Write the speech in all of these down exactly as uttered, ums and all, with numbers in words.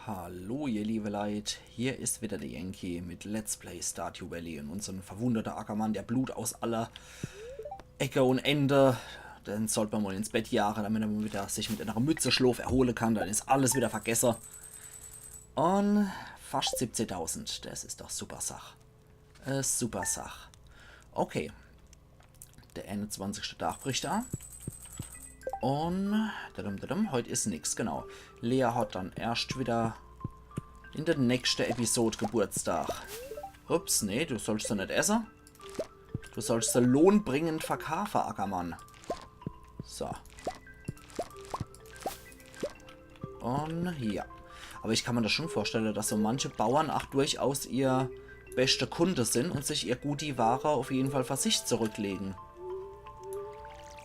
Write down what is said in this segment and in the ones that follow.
Hallo ihr liebe Leit, hier is wieder der Yankee mit Let's Play Stardew Valley un unsern verwundeten Ackermann, der blutt aus aller Ecke un Ende. Den sollt mer mol ins Bett jage, damit er mol wieder sich mit einer Mütze Schlof erhole kann, dann is alles wieder vergesse. Un fascht siebzehdausend, des is doch super Sach. Äh, super Sach. Okay. Der einundzwanzigschte Dach bricht a. Un, dadum, dadum, heut is nix, genau. Lea hat dann erscht wieder in der nächschte Episod Geburtstag. Ups, nee, du sollscht se net esse. Du sollscht se lohnbringend verkaafe, Ackermann. So. Un ja. Aber ich kann mer des schon vorstelle, dass so manche Bauern ach durchaus ihr beschte Kunde sin un sich ihr gute Ware auf jeden Fall für sich zurücklegen.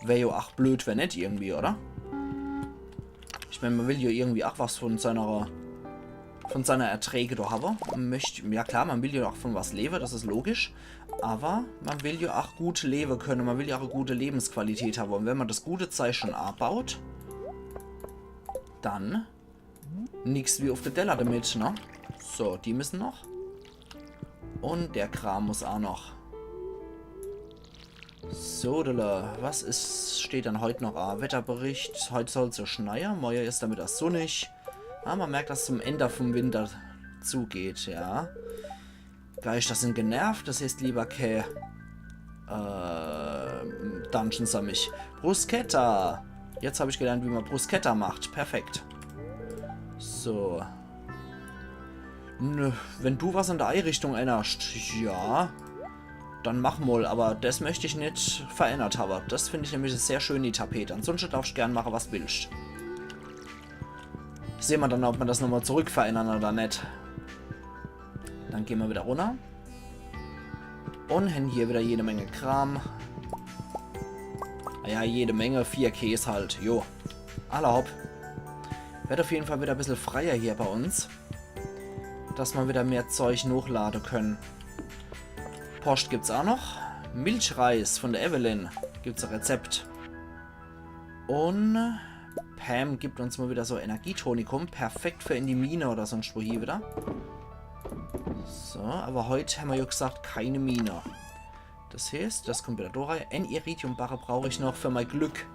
Wär jo ach blöd, wenn net irgendwie, oder? Ich mein, mer will jo irgendwie ach was von seiner, von seiner Erträge do hawwe. Un möcht, ja klar, mer will jo ach von was lewe, des is logisch. Aber mer will jo ach gut lewe könne, mer will jo ach e gute Lebensqualität hawwe. Un wenn mer des gute Zeich schon abaut, dann nix wie auf de Deller damit, ne? So, die müssen noch. Un der Kram muss a noch. So, Dilla, was is, steht dann heut noch a? Wetterbericht, heut soll's jo schneie, morje is dann wieder sunnig. Ah, mer merkt, dass zum Ende vom Winter zugeht, ja. Geischter sin genervt, des heißt lieber kä, äh, Dungeons an mich. Bruschetta! Jetzt hab ich gelernt, wie mer Bruschetta macht. Perfekt. So. Nö, wenn du was an der Einrichtung ännerscht, ja, dann mach mol, aber des möcht ich net verännert hawwe. Des find ich nämlich sehr schön, die Tapet. Ansunschte darfscht gern mache, was willscht. Sehn mer dann, ob mer des nochmol zurück verännern oder net. Dann gehn mer wieder runner. Un hen hier wieder jede Menge Kram. Naja, jede Menge, vier Käs halt, jo. Alla hopp. Werd auf jeden Fall wieder e bissel freier hier bei uns. Dass mer wieder mehr Zeich nochlade könne. Poscht gibt's a noch. Milchreis von der Evelyn. Gibt's e Rezept. Un Pam gibt uns mol wieder so Energietonikum. Perfekt für in die Mine oder sunscht wohie wieder. So, aber heut hämmer jo gesagt, keine Mine. Des heißt, des kommt wieder do rei. En Iridiumbarre brauch ich noch für mei Glück,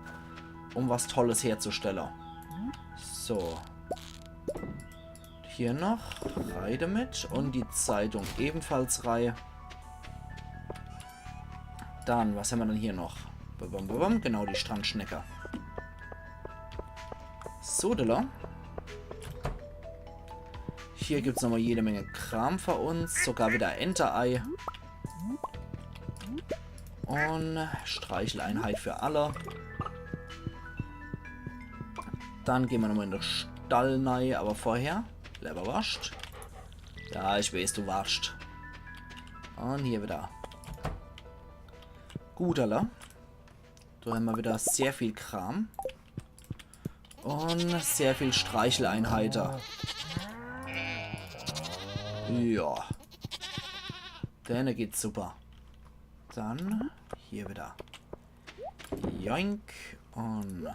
um was Tolles herzustelle. So. Hier noch. Rei damit. Un die Zeitung ebenfalls rei. Dann, was hämmer dann hier noch? Bum, bum, bum, bum. Genau, die Strandschnecke. Sodele. Hier gibt's nochmol jede Menge Kram für uns. Sogar wieder Enterei. Un Streicheleinheit für alle. Dann gehn mer nochmol in de Stall nei, aber vorher Leberworscht. Ja, ich weiß, du warscht. Un hier wieder. Gut, alla. Do hämmer wieder sehr viel Kram. Un sehr viel Streicheleinheite. Ja. Denne geht's super. Dann hier wieder. Joink. Un,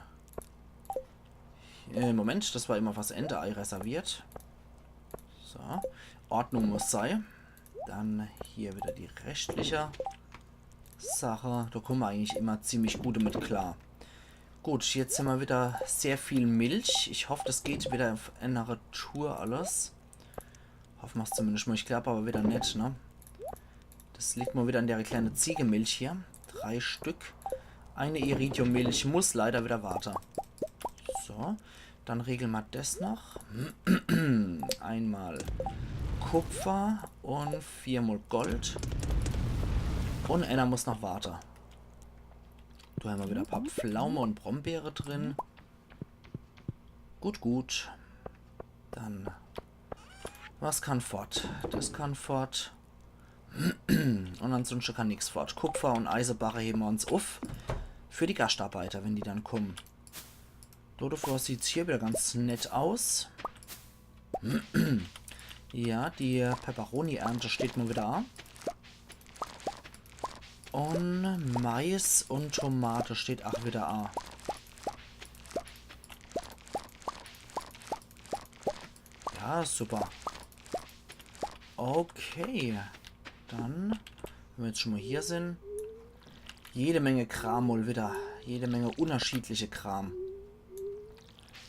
äh, Moment, des war immer fürs Enterei reserviert. So. Ordnung muss sei. Dann hier wieder die restliche Sache. Do kumme mer eigentlich immer ziemlich gut damit klar. Gut, jetzt hämmer wieder sehr viel Milch. Ich hoff, des geht wieder auf änner Tour alles. Hoffe mer's zumindescht mol. Ich glaab aber wieder net, ne? Des liegt mol wieder an der kleine Ziegemilch hier. Drei Stück. Eine Iridiummilch muss leider wieder warte. So, dann regle mer des noch. Einmal Kupfer un viermol Gold. Un änner muss noch warte. Do hämmer wieder e paar Pflaume un Brombeere drin. Gut, gut. Dann, was kann fort? Des kann fort. Un ansunschte kann nix fort. Kupfer un Eisebarre hewe mer uns uff. Für die Gaschtarbeiter, wenn die dann kumme. Do, dovor sieht's hier wieder ganz nett aus. Ja, die Peperoni-Ernte steht mol wieder a. Un Mais un Tomate steht ach wieder a. Ah, super. Okay. Dann, wenn mer jetzt schon mal hier sin. Jede Menge Kram mal wieder. Jede Menge unterschiedliche Kram.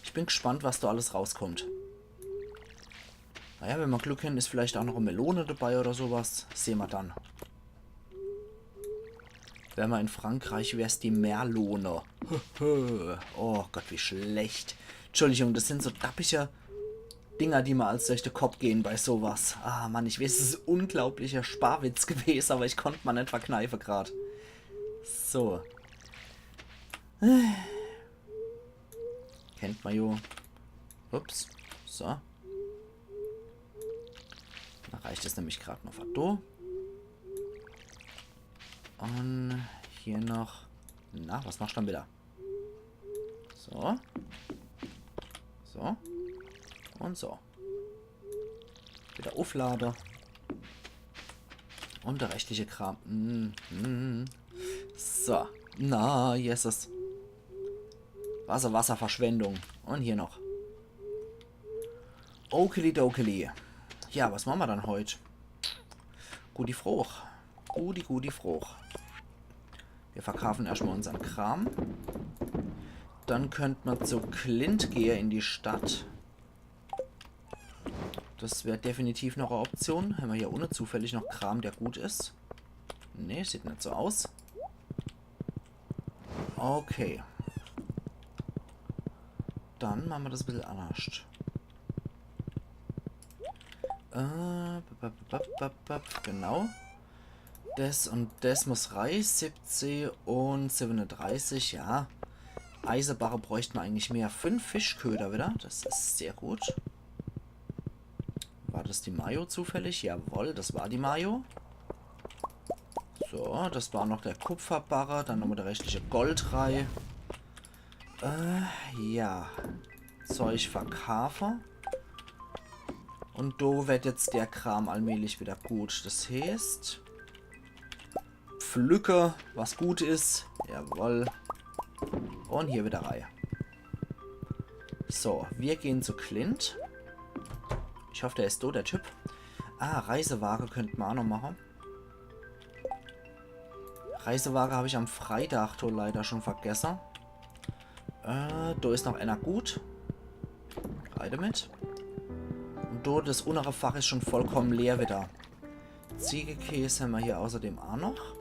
Ich bin gespannt, was da alles rauskommt. Naja, wenn mer Glück hen, is vielleicht auch noch e Melone dabei oder sowas. Sehn mer dann. Wär mer in Frankreich, wär's die Merlone. Oh Gott, wie schlecht. Entschuldigung, das sin so dappische Dinger, die mer als durch de Kopp gehn bei sowas. Ah Mann, ich weeß, es is e unglaublicher Sparwitz gewese, aber ich konnt mer net verkneife grad. So. Kennt mer jo. Ups. So. Da reicht es nämlich grad noch fer do. Und hier noch. Na, was machst du dann wieder? So. So. Und so. Wieder auflade. Und der restliche Kram. Mhm. So. Na, Jesus. Wasser, Wasserverschwendung. Und hier noch. Okeli dokeli. Ja, was mache mer dann heut? Gudi Froch. Gudi, gudi Froch. Mir verkaafe erscht mal unsern Kram. Dann könnt mer zu Clint gehe in die Stadt. Das wär definitiv noch e Option. Hämmer hier unne zufällig noch Kram, der gut is? Nee, sieht net so aus. Okay. Dann mache mer das e bissel annerscht. Äh, bap, bap, bap, bap, bap, genau. Das und das muss rei, siebzeh und siebenunddreißig, ja. Eisebarre bräucht mer eigentlich mehr. Fünf Fischköder wieder, das is sehr gut. War das die Mayo zufällig? Jawoll, das war die Mayo. So, das war noch der Kupferbarre, dann nochmal der restliche Goldrei. Äh, ja. Zeug verkaafe. Und do werd jetzt der Kram allmählich wieder gut. Das heeßt, pflücke, was gut is. Jawoll. Und hier wieder rei. So, mir gehn zu Clint. Ich hoff, der is do, der Typ. Ah, Reisewaage könnt mer auch noch mache. Reisewaage hab ich am Freitag do leider schon vergesse. Äh, do is noch einer gut. Rei damit. Und do, das unnere Fach is schon vollkommen leer wieder. Ziegekäs hämmer hier außerdem auch noch.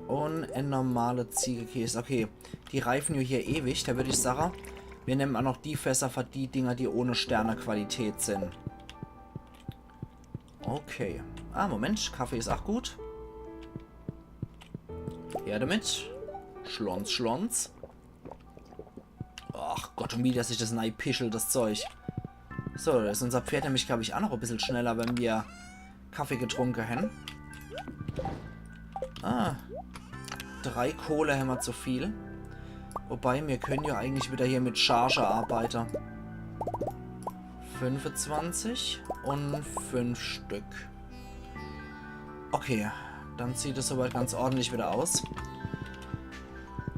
Und en normale Ziegekäs. Okay, die reifen jo hier ewig. Da würd ich sage, mir nemme auch noch die Fässer für die Dinger, die ohne Sterne-Qualität sin. Okay. Ah, Moment, Kaffee is auch gut. Her damit. Schlons, schlons. Ach Gott, und wie das sich das nei pischelt, das Zeug. So, da is unser Pferd nämlich, glaub ich, auch noch e bissel schneller, wenn mir Kaffee getrunke hän. Ah. Drei Kohle hämmer zu viel. Wobei, mir können ja eigentlich wieder hier mit Charge arbeite. Fünfundzwanzig und fünf Stück. Okay, dann sieht es soweit ganz ordentlich wieder aus.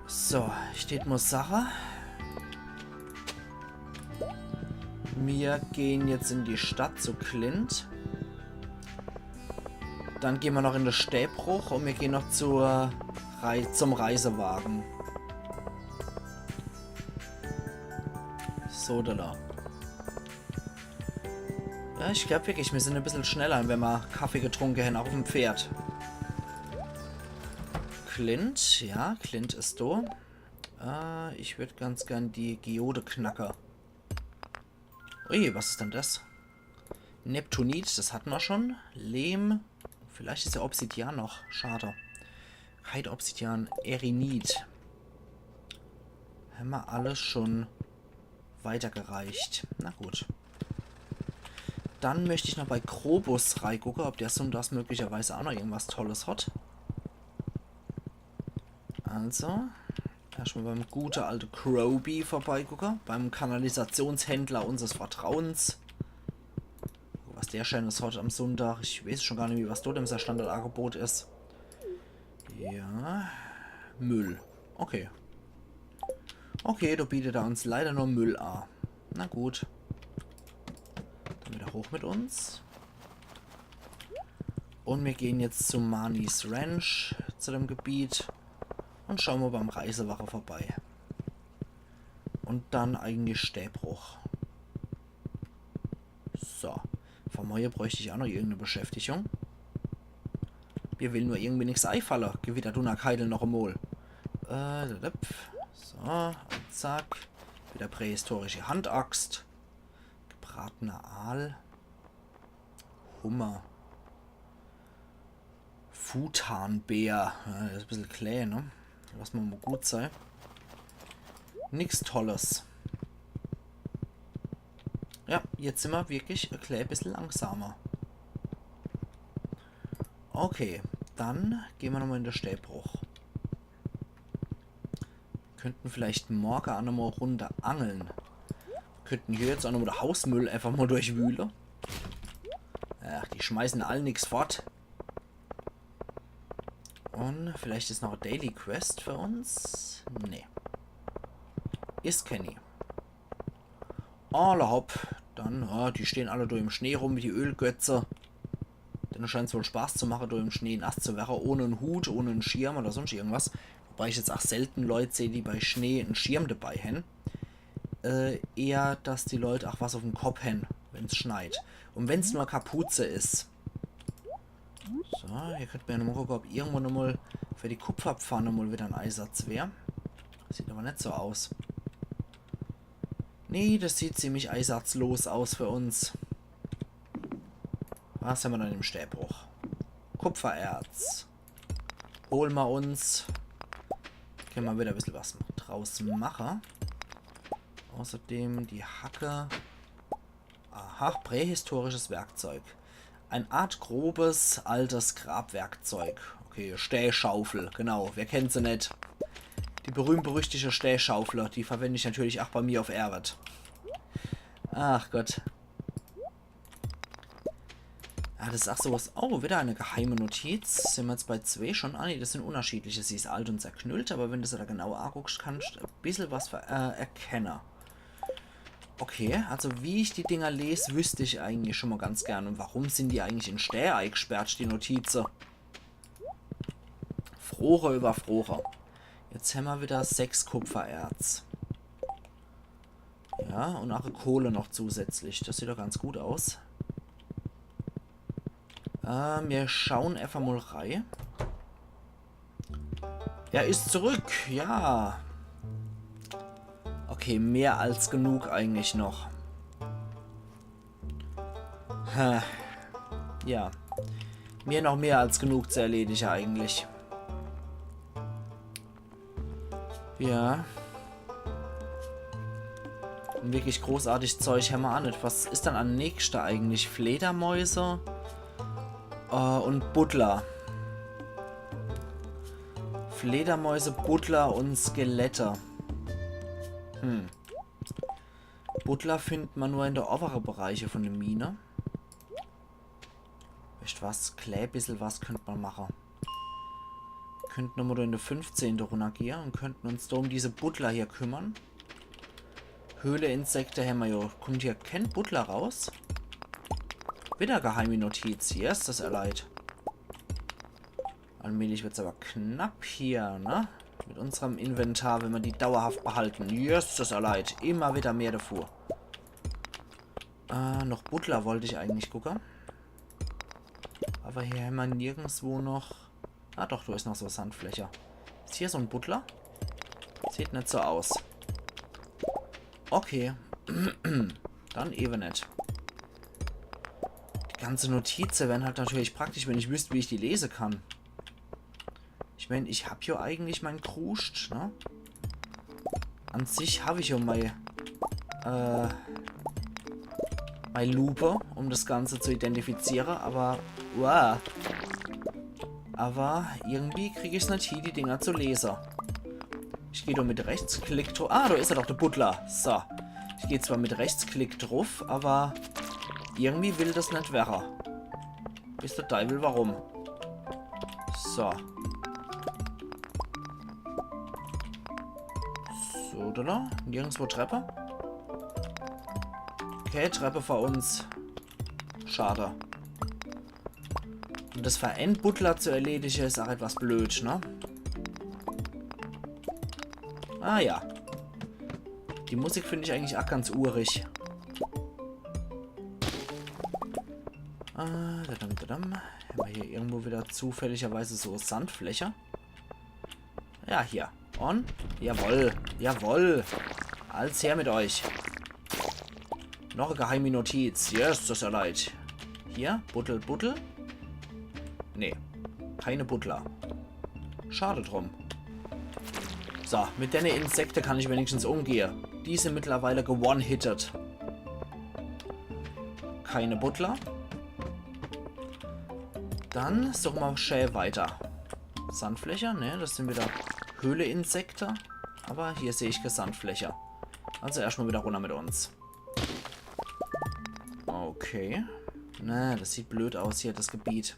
So, steht nur Sache. Mir gehen jetzt in die Stadt zu Clint. Dann gehen mir noch in de Stäbruch und mir gehen noch zur Rei-, zum Reisewagen. So, da, da. Ja, ich glaub wirklich, mir sin e bissel schneller, wenn mir Kaffee getrunke hän, auch uff'm Pferd. Clint, ja, Clint is do. Äh, ich würd ganz gern die Geode knacke. Ui, was is denn das? Neptunit, das hatten mir schon. Lehm. Vielleicht is ja Obsidian noch. Schade. Kein Obsidian. Erinit. Hämmer alles schon weitergereicht. Na gut. Dann möcht ich noch bei Krobus reigucke, ob der sunntags möglicherweise auch noch irgendwas Tolles hat. Also, erscht mal beim gute alte Kroby vorbeigucke, beim Kanalisationshändler unseres Vertrauens. Was der Schönes hat am Sunntag, ich weeß schon gar nimmi, was dort im Standardangebot is. Ja, Müll. Okay. Okay, do bietet er uns leider nur Müll a. Na gut. Hoch mit uns. Und wir gehen jetzt zu Marnie's Ranch, zu dem Gebiet. Und schauen wir beim Reisewache vorbei. Und dann eigentlich Stäbruch. So. Für morje bräucht ich auch noch irgendeine Beschäftigung. Mir will nur irgendwie nix eifalle. Gewitter Dunnerkeidel noch emol. Äh, dadap. So, zack. Wieder prähistorische Handaxt. Gebratener Aal. Hummer. Futanbär. Ja, der is e bissel klä, ne? Lass mer mol gut sei. Nix Tolles. Ja, jetzt sin mer wirklich e klä bissel langsamer. Okay, dann gehn mer nochmol in de Stäbruch. Könnten vielleicht morge aa nochmol e Runde angeln. Könnten hier jetzt aa nochmol de Hausmüll einfach mol durchwühle. Ach, die schmeißen all nix fort. Und vielleicht is noch e Daily Quest für uns. Nee. Is kenni. Alla hopp. Dann, ja, die stehn alle do im Schnee rum wie die Ölgötze. Denne scheint's wohl Spaß zu mache, do im Schnee nass zu werre, ohne en Hut, ohne en Schirm oder sonst irgendwas. Wobei ich jetzt aa selten Leut seh, die bei Schnee en Schirm dabei hän. Äh, eher, dass die Leut aa was uffm Kopp hän, wenn's schneit. Und wenn's nur e Kapuze is. So, hier könnt mer ja nochmol gucke, ob irgendwo nochmol für die Kupferpfanne mol wieder en Eisatz wär. Sieht aber net so aus. Nee, das sieht ziemlich eisatzlos aus für uns. Was hän mer dann im Stäbruch? Kupfererz. Hol mer uns. Könne mer wieder e bissel was draus mache. Außerdem die Hacke. Aha, prähistorisches Werkzeug. Ein Art grobes, altes Grabwerkzeug. Okay, Stäschaufel, genau. Wer kennt se net? Die berühmt-berüchtigte Stäschaufel, die verwend ich natürlich aa bei mir uff Erwet. Ach Gott. Ah, das is aa sowas. Oh, wieder e geheime Notiz. Sin mer jetzt bei zwee schon? Ah, nee, das sin unterschiedliche. Sie is alt und zerknüllt, aber wenn du se do genau aaguckst, kannst e bissel was ver äh, erkenne. Okay, also wie ich die Dinger les, wüsst ich eigentlich schon mol ganz gern. Und warum sin die eigentlich in Stää eigesperrt, die Notize? Froche über Froche. Jetzt hämmer wieder sechs Kupfererz. Ja, und aa Kohle noch zusätzlich. Das sieht doch ganz gut aus. Äh, mir schauen efach mol rei. Er is zurück, ja. Okay, mehr als genug eigentlich noch. Hä. Ja. Mir noch mehr als genug zu erledige eigentlich. Ja. Und wirklich großartig Zeug hämmer aa net. Was is dann an nächster eigentlich? Fledermäuse äh, und Buddler. Fledermäuse, Buddler und Skelette. Hm. Buddler findt mer nur in de obere Bereiche von de Mine. Weescht was? Klää bissel was könnt mer mache. Könnt nochmol in de fünfzehnte runnergehe und könnten uns do um diese Buddler hier kümmern. Höhleinsekte hämmer jo. Kommt hier kee Buddler raus? Wieder geheime Notiz. Yes, das erleid. Allmählich wird's aber knapp hier, ne? Mit unserem Inventar, wenn mer die dauerhaft behalten. Yes, das erleid. Immer wieder mehr davor. Äh, noch Buddler wollt ich eigentlich gucke. Aber hier hämmer nirgendswo noch. Ah doch, do is noch so Sandfläche. Is hier so en Buddler? Sieht net so aus. Okay. Dann ewe net. Die ganze Notize wären halt natürlich praktisch, wenn ich wüsst, wie ich die lese kann. Ich mein, ich hab jo eigentlich mein Kruscht, ne? An sich hab ich jo mei, äh, mei Lupe, um das Ganze zu identifiziere, aber, uah. Aber irgendwie krieg ich's net hie, die Dinger zu lese. Ich geh doch mit Rechtsklick druff. Ah, do is er doch, de Buddler. So. Ich geh zwar mit Rechtsklick druff, aber irgendwie will das net werre. Weeß de Deiwel warum. So, do noch? Nirgendswo Treppe? Okay, Treppe vor uns. Schade. Un das für en Butler zu erledige, is ach etwas blöd, ne? Ah ja. Die Musik find ich eigentlich ach ganz urig. Ah, dadam, dadam. Hämmer hier irgendwo wieder zufälligerweise so Sandfläche? Ja, hier. Un? Jawoll. Jawoll. Alles her mit euch. Noch e geheime Notiz. Yes, das is ja leid. Hier, Buddel, Buddel. Nee, keine Buddler. Schade drum. So, mit denne Insekte kann ich wenigstens umgehe. Die sin mittlerweile ge-one-hitted. Keine Buddler. Dann suche mer schä weiter. Sandfläche, ne, das sin wieder Höhle-Insekte. Aber hier seh ich ke Sandfläche. Also erschtmal wieder runner mit uns. Okay. Ne, das sieht blöd aus hier, das Gebiet.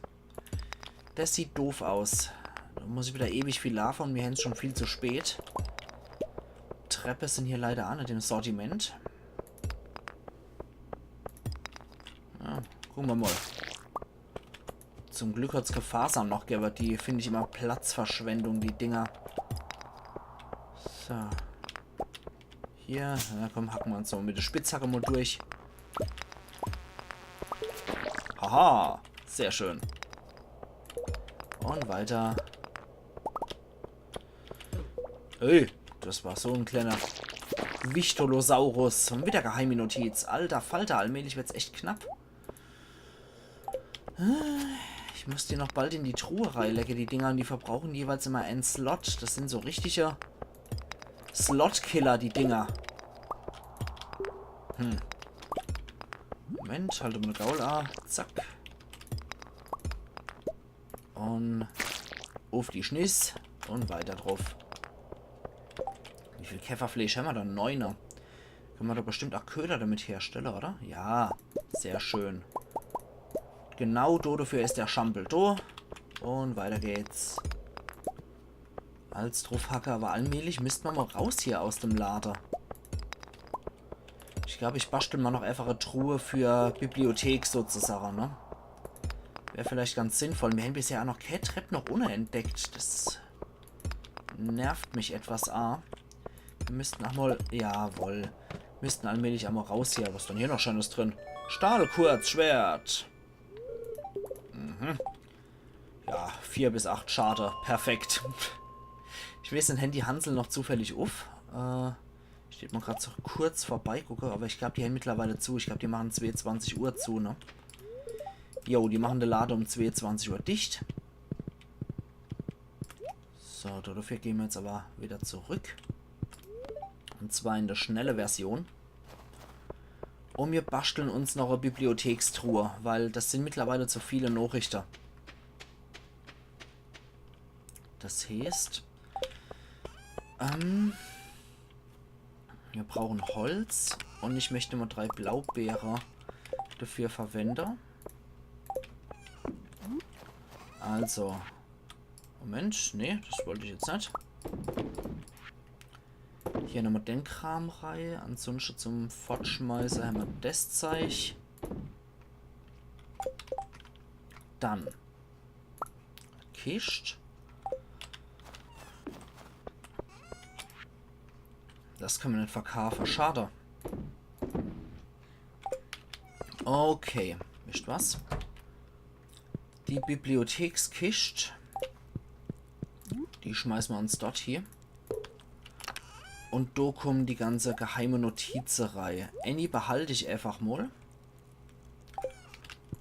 Das sieht doof aus. Da muss ich wieder ewig viel laafe un mir hen's schon viel zu spät. Treppe sin hier leider ach net im Sortiment. Ja, gucke mer mal. Zum Glück hat's ke Fasern noch gewwe. Die find ich immer Platzverschwendung, die Dinger. So. Hier, na komm, hacke mer uns so mit de Spitzhacke mal durch. Haha, sehr schön. Un weiter. Ey, das war so en kleiner Wichtolosaurus. Un wieder geheime Notiz. Alter Falter, allmählich wird's echt knapp. Ich muss die noch bald in die Truhe reilegge, die Dinger. Un die verbrauche jeweils immer en Slot. Das sin so richtige Slot-Killer, die Dinger. Hm. Moment, halt mal de Gaul a. Zack. Un uff die Schniss. Un weiter druff. Wie viel Käferfleisch hämmer dann? Neune. Kann mer doch bestimmt ach Köder damit herstelle, oder? Ja, sehr schön. Genau do, dafür is der Schampel do. Un weiter geht's. Als druffhacke, aber allmählich misst mer mal raus hier aus dem Lade. Ich glaub, ich baschtel mal noch einfach e Truhe für Bibliothek sozusagen, ne? Wär vielleicht ganz sinnvoll. Mir hän bisher ach noch kä Trepp noch unne entdeckt. Das nervt mich etwas a. Mir missten ach mal, jawoll. Missten allmählich ach mal raus hier. Was is dann hier noch Schönes drin? Stahlkurzschwert. Mhm. Ja, vier bis acht Schade. Perfekt. Ich weeß net, hän die Hansel noch zufällig uff? Äh, steht mer grad so kurz vorbei, gucke, aber ich glaub, die hän mittlerweile zu. Ich glaub, die machen zwee zwanzig Uhr zu, ne? Jo, die machen de Lade um zwee zwanzig Uhr dicht. So, dafür gehn mer jetzt aber wieder zurück. Un zwar in der schnelle Version. Un mir baschteln uns noch e Bibliothekstruhe, weil das sin mittlerweile zu viele Nochrichte. Das heeßt, ähm, mir brauchen Holz un ich möcht mal drei Blaubeere dafür verwende. Also, Moment, nee, das wollt ich jetzt net. Hier nochmal den Kram rei. Ansunschte zum Fortschmeiße hämmer des Zeich. Dann. Kischt. Das kann mer net verkaafe. Schade. Okay. Wisst was? Die Bibliothekskischt. Die schmeiße mer uns dort hie. Un do kummen die ganze geheime Notize rei. Ääni behalt ich äfach mol.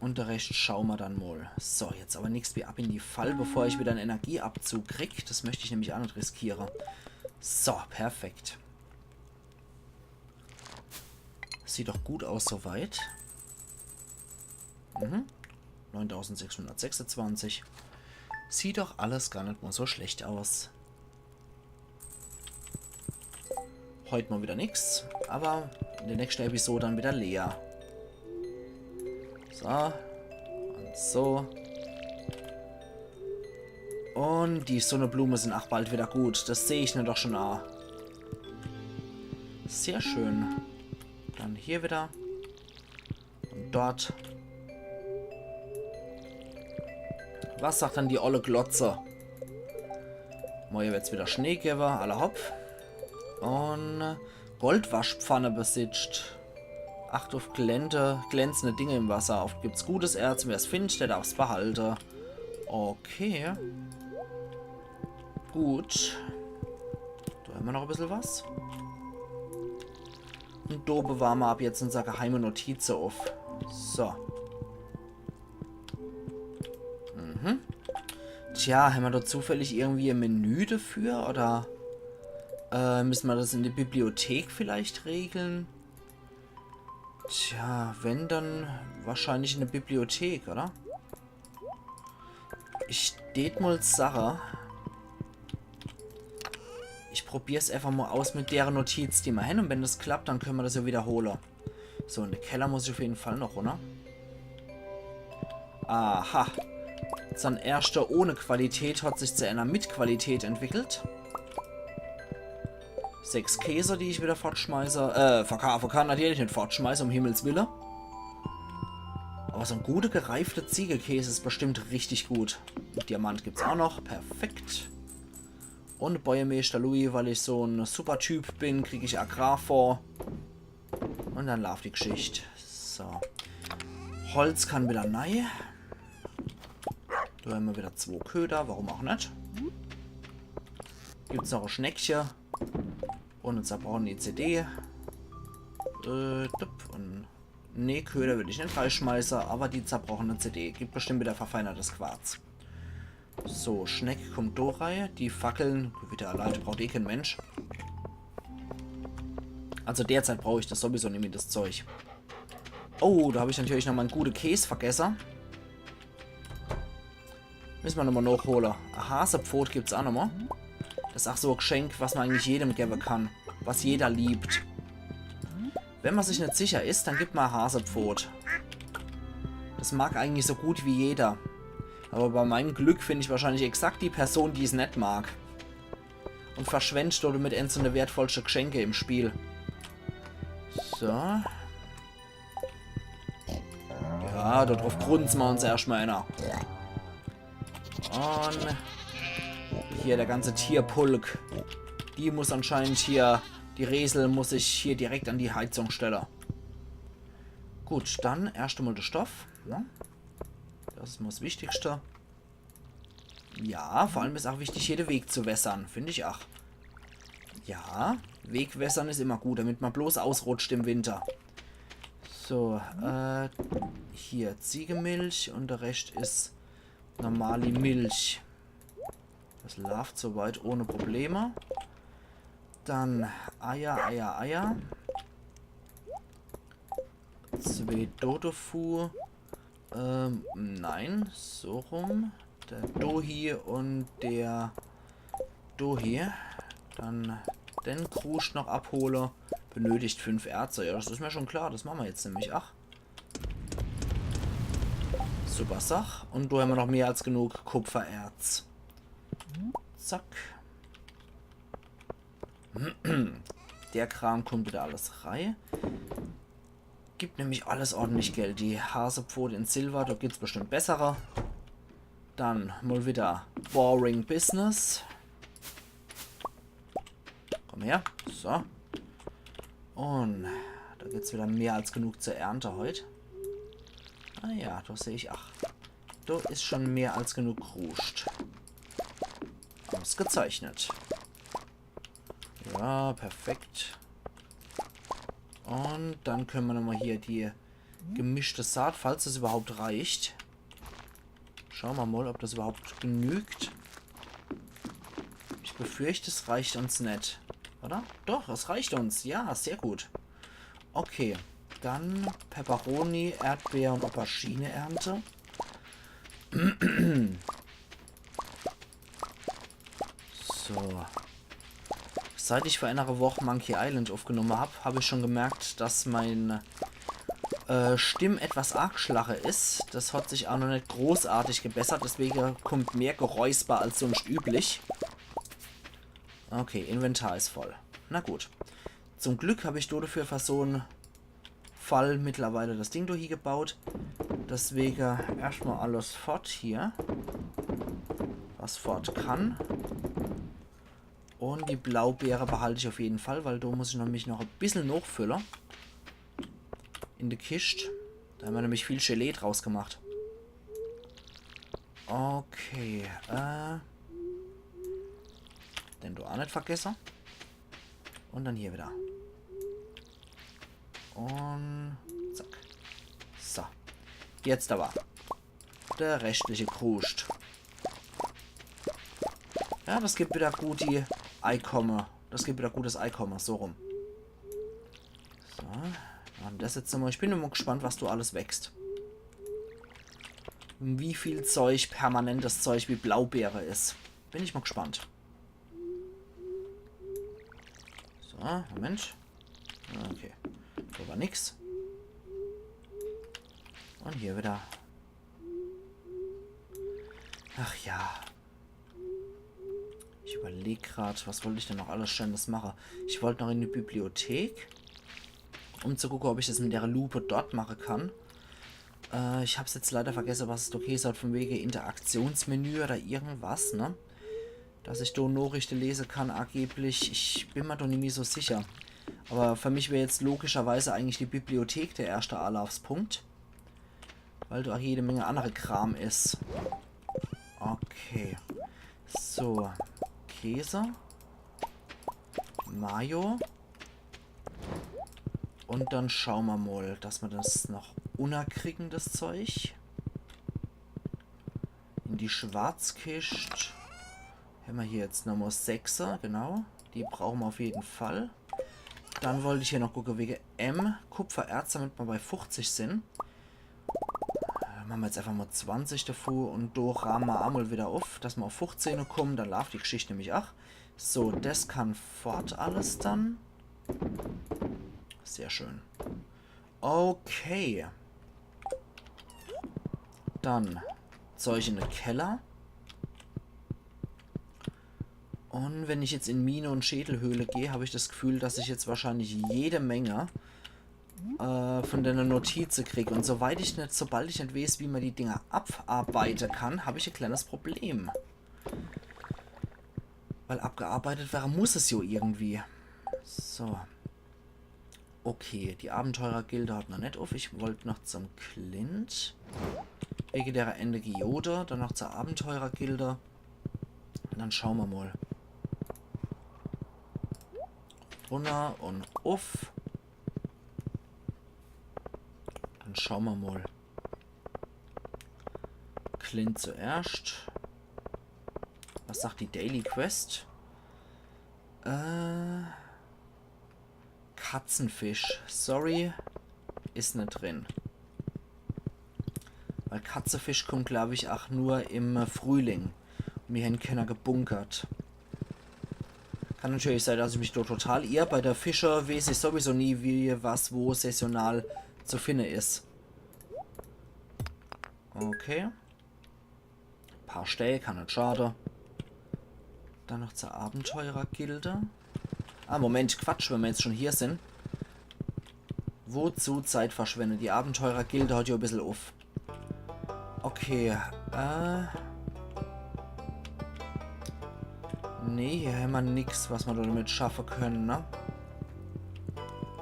Un de Rescht schaue mer dann mol. So, jetzt aber nix wie ab in die Fall, bevor ich wieder en Energieabzug krieg. Das möcht ich nämlich aa net riskiere. So, perfekt. Sieht doch gut aus soweit. Mhm. Neuntausendsechshundertsechsundzwanzig. Sieht doch alles gar net mol so schlecht aus. Heut mol wieder nix, aber in der nächschte Episode dann wieder Lea. So. Un so. Un die Sonneblume sin ach bald wieder gut. Das seh ich ne doch schon a. Sehr schön. Dann hier wieder. Un dort. Was sagt dann die olle Glotze? Morje wird's wieder Schnee gewwe, alla hopp. Un Goldwaschpfanne besitzt. Acht uff glände-, glänzende Dinge im Wasser. Oft gibt's gutes Erz, wer's findt, der darf's behalte. Okay. Gut. Do hämmer noch e bissel was. Un do bewahre mer ab jetzt unser geheime Notize uff. So. Mhm. Tja, hämmer do zufällig irgendwie e Menü dafür? Oder äh, müsse mer das in der Bibliothek vielleicht regle? Tja, wenn, dann wahrscheinlich in der Bibliothek, oder? Ich tät mol sache, ich probier's einfach mol aus mit dere Notiz, die mer hän, un wenn das klappt, dann könne mer das ja wiederhole. So, in de Keller muss ich uff jeden Fall noch runner. Aha. Sein erschter ohne Qualität hat sich zu einer mit Qualität entwickelt. Sechs Käse, die ich wieder fortschmeiße. Äh, verkaufe kann, natürlich net fortschmeiße, um Himmels Wille. Aber so en gute gereifte Ziegekäse is bestimmt richtig gut. Un Diamant gibt's auch noch. Perfekt. Un Bäuermeeschter Louis, weil ich so en Supertyp bin, krieg ich Agrarfonds. Un dann laaft die Geschicht. So. Holz kann wieder nei. Do hämmer wieder zwo Köder, warum auch net? Gibt's noch e Schneckche. Un e zerbrochene C D. Äh, dupp. Un nee, Köder will ich net reischmeiße, aber die zerbrochene C D gibt bestimmt wieder verfeinertes Quarz. So, Schneck kommt do rei. Die Fackeln, Gewitter, Leiter braucht eh keen Mensch. Also derzeit brauch ich das sowieso nimmi, das Zeug. Oh, do hab ich natürlich noch mein gute Käs vergesse. Müsse mer nochmal nachhole. E Hasepfot gibt's auch nochmal. Das is auch so e Geschenk, was mer eigentlich jedem gewwe kann. Was jeder liebt. Wenn mer sich net sicher is, dann gibt mer e Hasepfot. Das mag eigentlich so gut wie jeder. Aber bei meinem Glück find ich wahrscheinlich exakt die Person, die's net mag. Un verschwend damit eins von de wertvollste Geschenke im Spiel. So. Ja, do drauf grunze mer uns erscht mal einer. Un hier der ganze Tierpulk. Die muss anscheinend hier, die Resel muss ich hier direkt an die Heizung stelle. Gut, dann erscht mal de Stoff. Ne? Das is mal das Wichtigste. Ja, vor allem is auch wichtig, hier de Weg zu wässern. Find ich auch. Ja, Weg wässern is immer gut, damit mer bloß ausrutscht im Winter. So, äh, hier Ziegemilch un de Rescht is normali Milch. Das laaft soweit ohne Probleme. Dann Eier, Eier, Eier. Zwee Dodofu. Ähm, nein, so rum. Der Dohi un der Dohi. Dann den Kruscht noch abhole. Benötigt fünf Erze. Ja, das is mer schon klar. Das mache mer jetzt nämlich. Ach. Super Sach. Un do hämmer noch mehr als genug Kupfererz. Zack. Der Kram kommt wieder alles rei. Gibt nämlich alles ordentlich Geld. Die Hasepfote in Silber, do gibt's bestimmt bessere. Dann mal wieder Boring Business. Komm her. So. Un do gibt's wieder mehr als genug zur Ernte heut. Ah ja, do seh ich, ach, do is schon mehr als genug Kruscht. Ausgezeichnet. Ja, perfekt. Un dann könne mer nochmal hier die gemischte Saat, falls es überhaupt reicht. Schaue mer mal, ob das überhaupt genügt. Ich befürchte, es reicht uns net. Oder? Doch, es reicht uns. Ja, sehr gut. Okay, dann Peperoni, Erdbeer un Aubergine ernte. So. Seit ich vor einer Woch Monkey Island aufgenommen hab, hab ich schon gemerkt, dass mein äh, Stimm etwas arg schlache is. Das hat sich auch noch net großartig gebessert, deswege kommt mehr Geräusper als sonst üblich. Okay, Inventar is voll. Na gut. Zum Glück hab ich dodefür für so en Fall mittlerweile das Ding do hie gebaut. Deswege erscht mal alles fort hier. was fort kann. Und die Blaubeere behalte ich auf jeden Fall, weil do muss ich nämlich noch e bissel nochfülle. In de Kischt. Do hämmer nämlich viel Gelee draus gemacht. Okay, äh. Den do aa net vergesse. Und dann hier wieder. Und zack. So. Jetzt aber. Der restliche Kruscht. Ja, das gibt wieder gut die Eikomme. Das gibt wieder gutes Eikomme, so rum. So. Und das jetzt nochmal. Ich bin immer gespannt, was do alles wächst. Und wie viel Zeug, permanentes Zeug wie Blaubeere is. Bin ich mal gespannt. So, Moment. Okay. Do war nix. Und hier wieder. Ach ja. Ich überleg grad, was wollt ich denn noch alles Schönes mache? Ich wollt noch in die Bibliothek, um zu gucke, ob ich das mit der Lupe dort mache kann. Äh, ich hab's jetzt leider vergesse, was es do gheeße hat, von wege Interaktionsmenü oder irgendwas, ne? Dass ich do Nochrichte lese kann, angeblich. Ich bin mir do nimmi so sicher. Aber für mich wär jetzt logischerweise eigentlich die Bibliothek der erschte Anlaufspunkt. Weil do aa jede Menge andere Kram is. Okay. So. Käse. Mayo. Und dann schaue mer mal, dass mer das noch unnerkriegen, das Zeug. In die Schwarzkischt. Hämmer hier jetzt nochmal Sechser, genau. Die brauche mer auf jeden Fall. Dann wollt ich hier noch gucke wege M, Kupfererz, damit mer bei fuchzig sin. Äh, mache mer jetzt einfach mal zwanzig davor und do raame mer emol wieder auf, dass mer auf fuchzehn kommen. Dann laaft die Geschichte nämlich ach. So, das kann fort alles dann. Sehr schön. Okay. Dann Zeug in de Keller. Und wenn ich jetzt in Mine und Schädelhöhle geh, hab ich das Gefühl, dass ich jetzt wahrscheinlich jede Menge, äh, von denne Notize krieg. Und soweit ich net, sobald ich net weeß, wie mer die Dinger abarbeite kann, hab ich e kleines Problem. Weil abgearbeitet werre muss es jo irgendwie. So. Okay, die Abenteurergilde hat noch net auf. Ich wollt noch zum Clint. Wege der Ende Geode, dann noch zur Abenteurergilde. Und dann schaue mer mal. Runner und uff. Dann schaue mer mal. Clint zuerscht. Was sagt die Daily Quest? Äh, Katzenfisch. Sorry. Is net drin. Weil Katzefisch kommt, glaub ich, ach nur im Frühling. Und mir hen kenner gebunkert. Kann natürlich sein, dass ich mich do total irr. Bei der Fische weeß ich sowieso nie, wie was wo saisonal zu finde is. Okay. Paar Stää, kann net schade. Dann noch zur Abenteurergilde. Ah, Moment, Quatsch, wenn mer jetzt schon hier sin. Wozu Zeit verschwende? Die Abenteurergilde hat jo e bissel uff. Okay, äh. Nee, hier hämmer nix, was mer damit schaffe können, ne?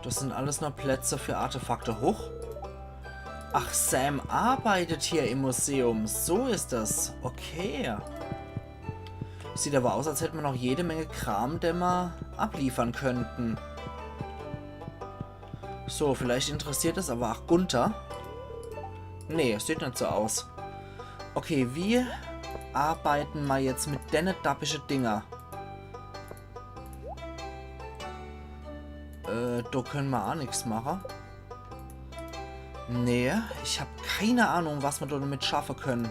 Das sin alles nur Plätze für Artefakte. Huch. Ach, Sam arbeitet hier im Museum. So is das. Okay. Sieht aber aus, als hätt mer noch jede Menge Kram, den mer abliefern könnten. So, vielleicht interessiert es aber ach Gunther. Nee, sieht net so aus. Okay, wie arbeite mer jetzt mit denne dappische Dinger? Äh, do können mer ach nix mache. Nee, ich hab keine Ahnung, was mer do damit schaffe können.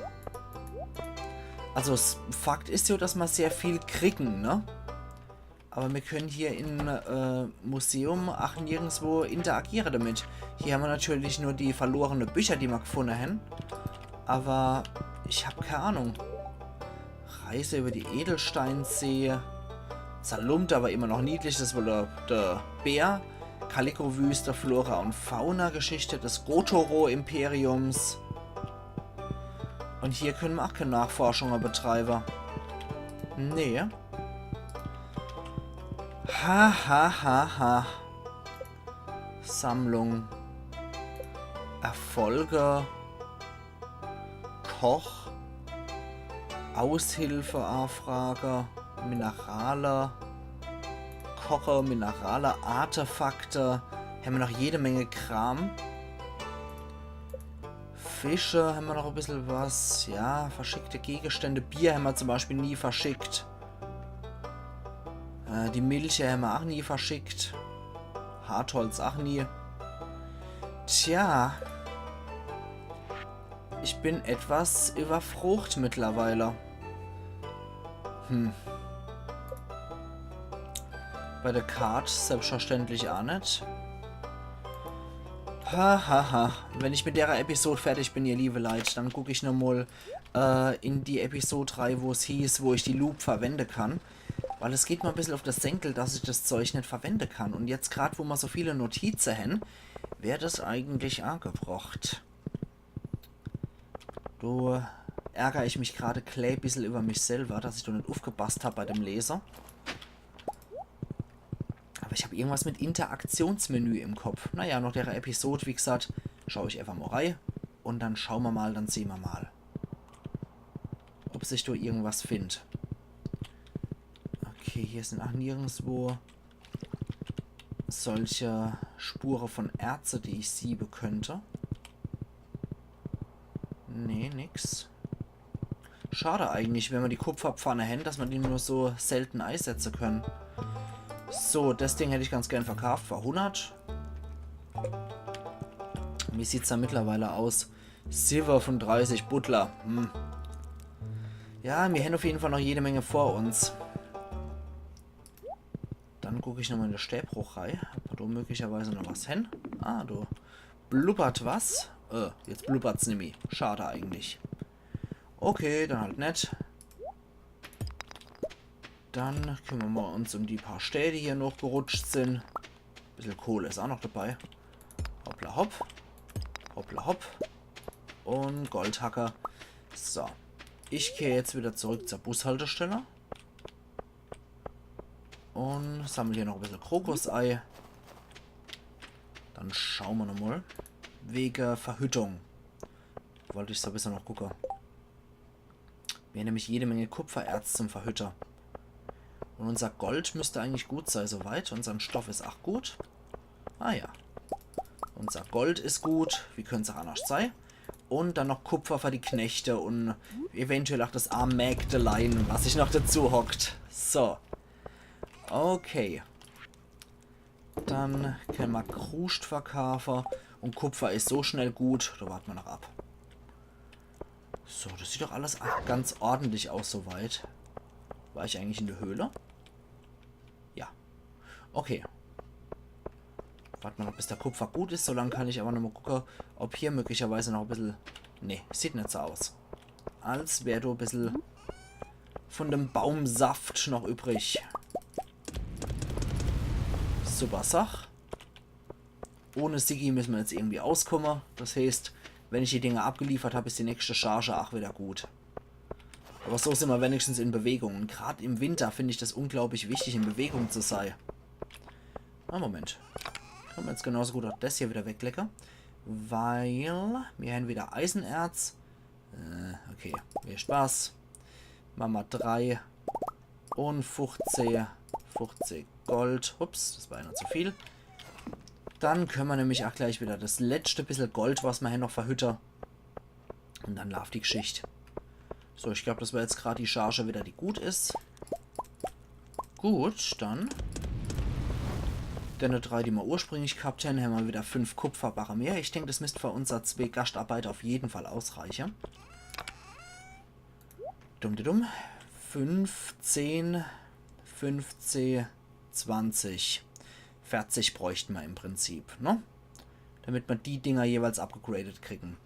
Also, s-, Fakt is jo, dass mer sehr viel kriegen, ne? Aber mir können hier im, äh, Museum ach nirgendswo interagiere damit. Hier hämmer natürlich nur die verlorene Bücher, die mer gefunde hen. Aber ich hab keine Ahnung. Reise über die Edelsteinsee. Zalumta war immer noch niedlich, das war der, der Bär. Kaliko-Wüste, Flora und Fauna, Geschichte des Gotoro-Imperiums. Und hier können mer ach keine Nachforschunge betreibe. Nee. Ha, ha, ha, ha. Sammlung. Erfolge. Koch. Aushilfe, Anfrage. Minerale. Koche, Minerale, Artefakte. Hämmer noch jede Menge Kram. Fische hämmer noch e bissel was. Ja, verschickte Gegenstände. Bier hämmer zum Beispiel nie verschickt. Äh, die Milch hämmer ach nie verschickt. Hartholz ach nie. Tja. Ich bin etwas überfrocht mittlerweile. Hm. Bei der Card selbstverständlich ach net. Ha, ha, ha. Wenn ich mit derer Episode fertig bin, ihr liebe Leit, dann guck ich nochmol äh, in die Episode rei, wo's hieß, wo ich die Lupe verwende kann. Weil es geht mer e bissel uff de Senkel, dass ich das Zeug net verwende kann. Un jetzt grad, wo mer so viele Notize hän, wär das eigentlich angebrocht. Do ärger ich mich grad e klä bissel über mich selber, dass ich do net uffgepasst hab bei dem Lese. Aber ich hab irgendwas mit Interaktionsmenü im Kopf. Naja, noch dere Episode, wie gesagt, schau ich einfach mal rei. Und dann schau mer mal, dann seh mer mal, ob sich do irgendwas find. Okay, hier sind ach nirgendswo solche Spure von Erze, die ich siebe könnte. Nee, nix. Schade eigentlich, wenn mer die Kupferpfanne hän, dass mer die nur so selten eisetze können. So, das Ding hätt ich ganz gern verkauft für hundert. Wie sieht's da mittlerweile aus? Silber von dreißig, Butler. Hm. Ja, mir hän auf jeden Fall noch jede Menge vor uns. Dann guck ich nochmal in de Stäbruch rei. Ob mer do möglicherweise noch was hän? Ah, do blubbert was. Äh, jetzt blubbert's nimmi. Schade eigentlich. Okay, dann halt net. Dann kümmern mer uns um die paar Stäbe, die hier noch gerutscht sind. Bissel Kohle is auch noch dabei. Hoppla hopp. Hoppla hopp. Und Goldhacker. So. Ich kehr jetzt wieder zurück zur Bushaltestelle. Und sammel hier noch e bissel Krokusei. Dann schau mer nochmal. Wege Verhüttung. Wollt ich sowieso noch gucke. Mir hän nämlich jede Menge Kupfererz zum Verhütte. Und unser Gold müsst eigentlich gut sei, soweit. Unser Stoff is auch gut. Ah ja. Unser Gold is gut. Wie könnt's auch anders sei? Und dann noch Kupfer für die Knechte und eventuell auch das arm Mägdelein, was sich noch dazu hockt. So. Okay. Dann könne mer Kruscht verkaufe. Und Kupfer is so schnell gut. Da wart mer noch ab. So, das sieht doch alles ach ganz ordentlich aus soweit. War ich eigentlich in der Höhle? Ja. Okay. Wart mer noch, bis der Kupfer gut is. So lang kann ich aber nochmal gucke, ob hier möglicherweise noch e bissel... Nee, sieht net so aus. Als wär do e bissel von dem Baumsaft noch übrig. Super Sach. Ohne Siggi müssen mer jetzt irgendwie auskomme. Das heißt, wenn ich die Dinger abgeliefert hab, is die nächste Charge ach wieder gut. Aber so sind mer wenigstens in Bewegung. Und grad im Winter find ich das unglaublich wichtig, in Bewegung zu sei. Ah, Moment. Kann mer jetzt genauso gut auch das hier wieder weglecke. Weil mir hän wieder Eisenerz. Äh, okay. Viel Spaß. Mache mer drei. Und fuchzeh. Fuchzeh Gold. Ups, das war einer zu viel. Dann könne mer nämlich auch gleich wieder das letzte bissel Gold, was mer hier noch verhütte. Und dann laaft die Geschicht. So, ich glaub, das war jetzt grad die Charge wieder, die gut is. Gut, dann. Denne drei, die mer ursprünglich gehabt hän, hän mer wieder fünf Kupferbarre mehr. Ich denk, das misst für unser zwee Gaschtarbeiter auf jeden Fall ausreiche. Dumm, dumm, dumm. Fünfzehn, fünfzehn, zwanzig. Verzig bräucht mer im Prinzip, ne? Damit mer die Dinger jeweils upgegradet kriegen.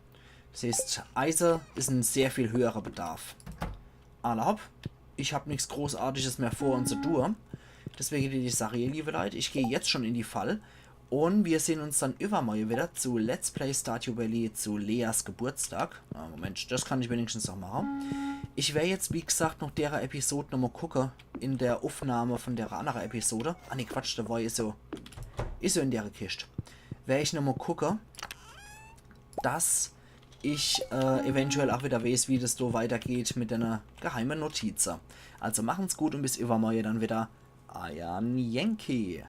Das heißt, Eise is en sehr viel höherer Bedarf. Alla hopp. Ich hab nix Großartiges mehr vor und zu tue. Deswege die Sache, ihr liebe Leit, ich geh jetzt schon in die Fall. Und mir sehn uns dann übermorje wieder zu Let's Play Stardew Valley zu Leas Geburtstag. Ah, Moment, das kann ich wenigstens noch mache. Ich wer jetzt, wie gesagt, noch dere Episode nochmal gucke, in der Aufnahme von dere andere Episode. Ah, nee, Quatsch, der war is so, is so in dere Kischt. Wer ich nochmal gucke, dass ich äh, eventuell auch wieder weiß, wie das so weitergeht mit einer geheimen Notiz. Also machen's gut und bis übermorgen dann wieder. Euer Yankee.